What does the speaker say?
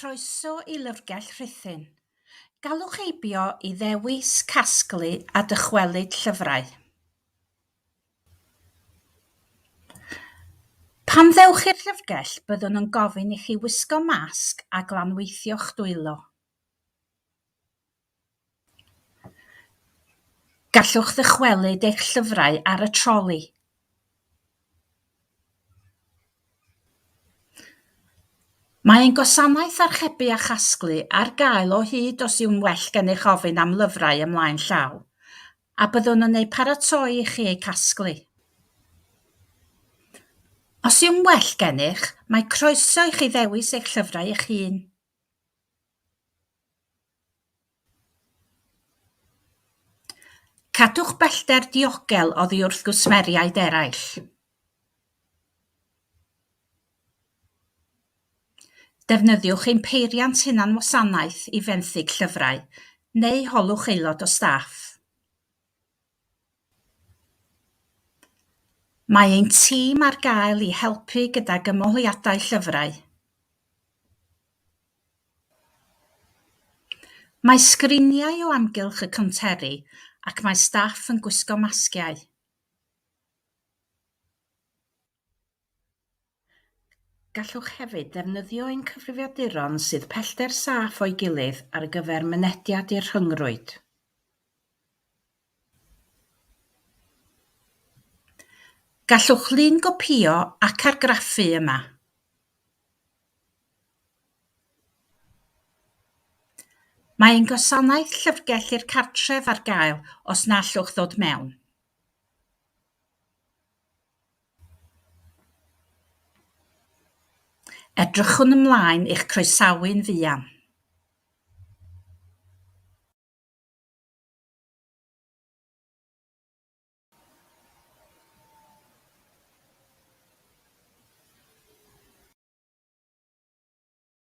Croeso i Lyfrgell Rhuthun. Galwch heibio i ddewis, casglu a dychwelyd llyfrau. Pan ddewch i'r llyfrgell byddwn yn gofyn i chi wisgo masg a glanweithio'ch dwylo. Gallwch ddychwelyd eich llyfrau ar y troli. Mae ein gwasanaeth archebu a chasglu ar gael o hyd os yw'n well gennych ofyn am lyfrau ymlaen llaw, a byddwn yn eu paratoi i chi eu casglu. Os yw'n well gennych, mae croeso i chi ddewis eich llyfrau eich hun. Cadwch bellter diogel oddi wrth gwsmeriaid eraill. Defnyddiwch ein peiriant hunanwasanaeth i fenthyg llyfrau, neu holwch aelod o staff. Mae ein tîm ar gael i helpu gydag ymholiadau llyfrau. Mae sgriniau o amgylch y cownteri ac mae staff yn gwisgo masgiau. Gallwch hefyd ddefnyddio ein cyfrifiaduron sydd pellter saff o'i gilydd ar gyfer mynediad i'r rhyngrwyd. Gallwch lungopïo ac argraffu yma. Mae ein gwasanaeth llyfrgell i'r cartref ar gael os na allwch ddod mewn. Edrychwn ymlaen i'ch croesawu'n fuan.